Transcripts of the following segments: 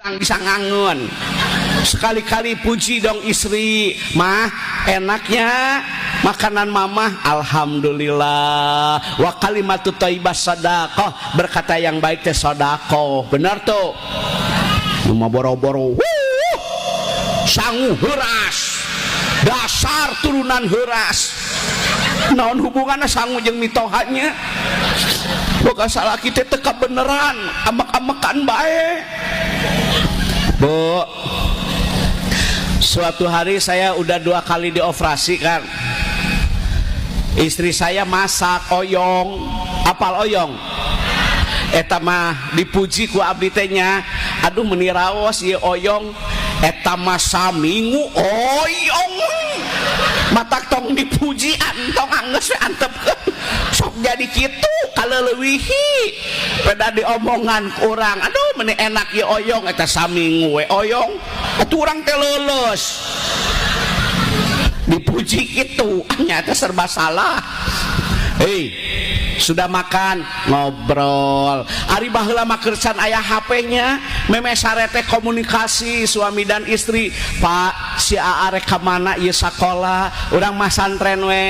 Urang bisa ngangun. Sekali-kali puji dong istri, "Mah, enaknya makanan Mama." Alhamdulillah. Wa kalimatu thayyibah sadaqah, berkata yang baik teh sedekah. Benar tuh? Cuma boro-boro, wuh, sangu heuras, dasar turunan heuras. Naon hubungannya sangu jeung mitohanya? Boga salaki teh teu beneran, ambek-ambekan bae. Bu, suatu hari saya udah dua kali dioperasi kan, istri saya masak oyong. Apal oyong? Eta mah dipuji ku abdi teh nya, "Aduh, meni raos ieu oyong." Eta mah saminggu oyong. Matak tong dipuji, antong, anggeus we, antepkeun. Sok jadi kitu kaleulewihi pada diomongan ku urang, "Aduh, meni enak ieu oyong." Eta saminggu we oyong atuh, urang teh leuleus dipuji kitu. Nyata serba salah. Hei, sudah makan? Ngobrol. Ari baheula mah keur can aya HP-nya, memeh sare teh komunikasi suami dan istri. "Pak, si Aa rek ka mana ieu sakola?" "Urang mah santren we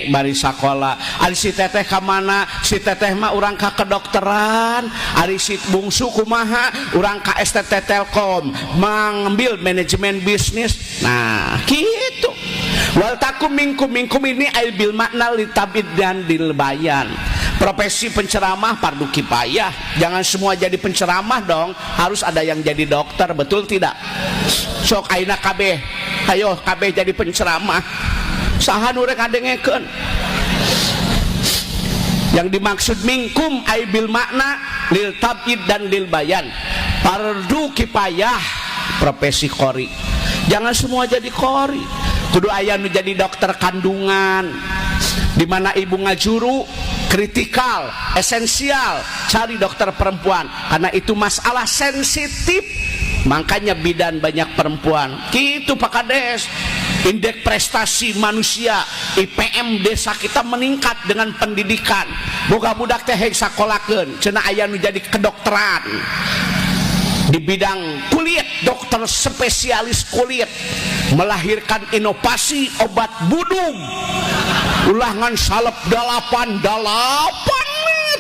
bari sakola." "Ari si Teteh ka mana?" "Si Teteh mah urang ka kedokteran." "Ari si bungsu kumaha?" "Urang ka STT Telkom, mengambil manajemen bisnis." Nah, gitu. Wal takum minkum. Minkum ini ai bil makna litab'id dan lil bayan. Profesi penceramah fardu kifayah, jangan semua jadi penceramah dong, harus ada yang jadi dokter, betul tidak? Sok ayeuna kabeh, ayo kabeh jadi penceramah, saha nu rek ngadengekeun? Yang dimaksud minkum ai bil makna lil tab'id dan lil bayan, fardu kifayah profesi qori. Jangan semua jadi qori, kudu aya nu jadi dokter kandungan, di mana ibu ngajuru kritikal, esensial, cari dokter perempuan karena itu masalah sensitif. Makanya bidan banyak perempuan gitu, Pak Kades. Indeks prestasi manusia, IPM, desa kita meningkat dengan pendidikan. Boga budak teh sakolakeun, cenah aya nu jadi kedokteran di bidang kulit, dokter spesialis kulit, melahirkan inovasi obat budug. Ulah ngan salep dalapan dalapan,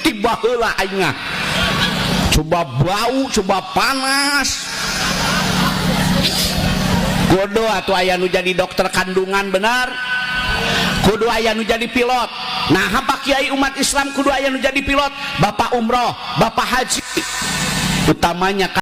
tiba heula aing coba bau, coba panas. Kudu atau aya nu jadi dokter kandungan, benar. Kudu aya nu jadi pilot. Nah, Pak Kiai, umat Islam kudu aya nu jadi pilot, bapak umroh, bapak haji utamanya.